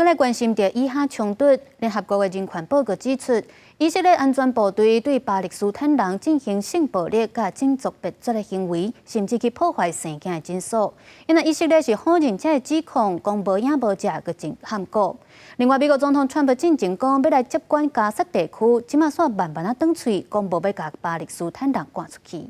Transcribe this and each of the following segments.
閣來關心著以哈衝突，聯合國的人權報告指出，以色列安全部隊對巴勒斯坦人進行性暴力佮種族滅絕的行為，甚至去破壞生囝的診所。因為以色列是否認這个指控，講無影無跡，閣真罕古。另外，美國總統川普進前講欲來接管加薩地區，這馬煞慢慢仔轉喙，講無欲共巴勒斯坦人趕出去。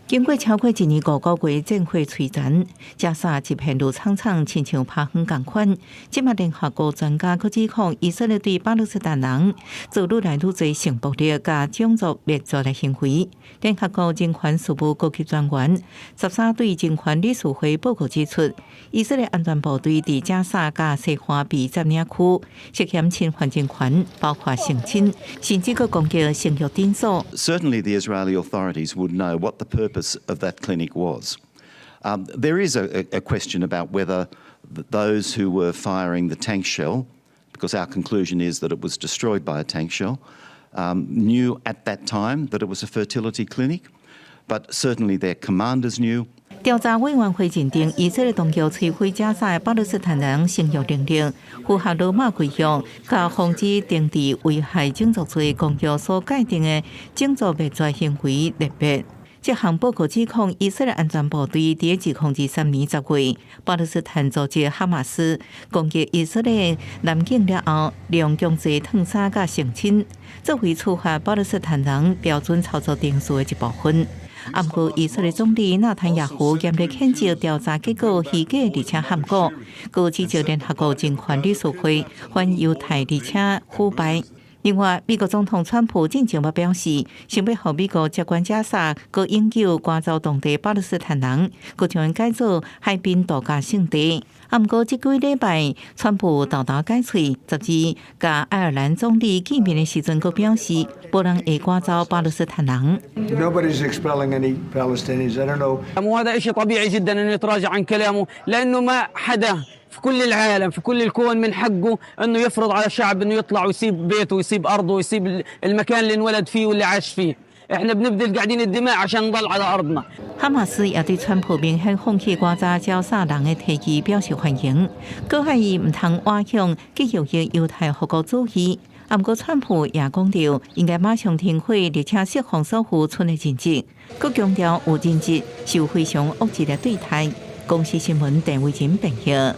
經過超過一年五個月戰火摧殘，加沙一片綠蒼蒼，親像拍風仝款。這馬聯合國專家閣指控以色列對巴勒斯坦人做愈來愈濟性暴力佮種族滅絕的行為。聯合國人權事務高級專員13對人權理事會報告指出，以色列安全部隊佇加沙佮西岸被佔領區涉嫌侵犯人權，包括性侵，甚至閣攻擊生育診所。 Certainly, the Israeli authorities would know what the purpose of that clinic was. There is a question about whether those who were firing the tank shell, because our conclusion is that it was destroyed by a tank shell, knew at that time that it was a fertility clinic, but certainly their commanders knew. 調查委員會認定，以色列當局摧毀加沙的巴勒斯坦人生育能力，符合羅馬規約，佮防止懲治危害種族罪公約所界定的種族滅絕行為類別。這項報告指控以色列安全部隊佇2023年10月，巴勒斯坦組織哈馬斯攻擊以色列南境了後，利用強制脫衫佮性侵，作為處罰巴勒斯坦人標準操作程序的一部分。毋過以色列總理納坦雅胡嚴厲譴責調查結果虛假而且罕古，閣指責聯合國人權理事會反猶太而且腐敗。另外，美國總統川普進前嘛表示，想欲予美國接管加沙，閣永久趕走當地巴勒斯坦人，閣將𪜶改做海濱度假勝地。啊，毋過這幾禮拜，川普沓沓改喙，12共愛爾蘭總理見面的時陣，閣表示，無人會趕走巴勒斯坦人。 Nobody's expelling any Palestinians. I don't know. وهذا شيء طبيعي جدا انه يتراجع عن كلامه لانه ما حدا في كل العالم في كل الكون من حقه انه يفرض على شعب انه يطلع ويسيب بيته ويسيب ارضه ويسيب المكان اللي انولد فيه واللي عاش فيه. احنا بنبذل قاعدين الدماء عشان نضل على ارضنا. 哈馬斯也對川普明顯放棄加沙剿殺人的提議表示歡迎，閣喊伊毋通倚向極右翼猶太復國主義。啊，毋過川普也講著應該馬上停火，而且釋放所有賰的人質，閣強調有人質是有非常惡質的對待。公視新聞鄧偉珍編譯。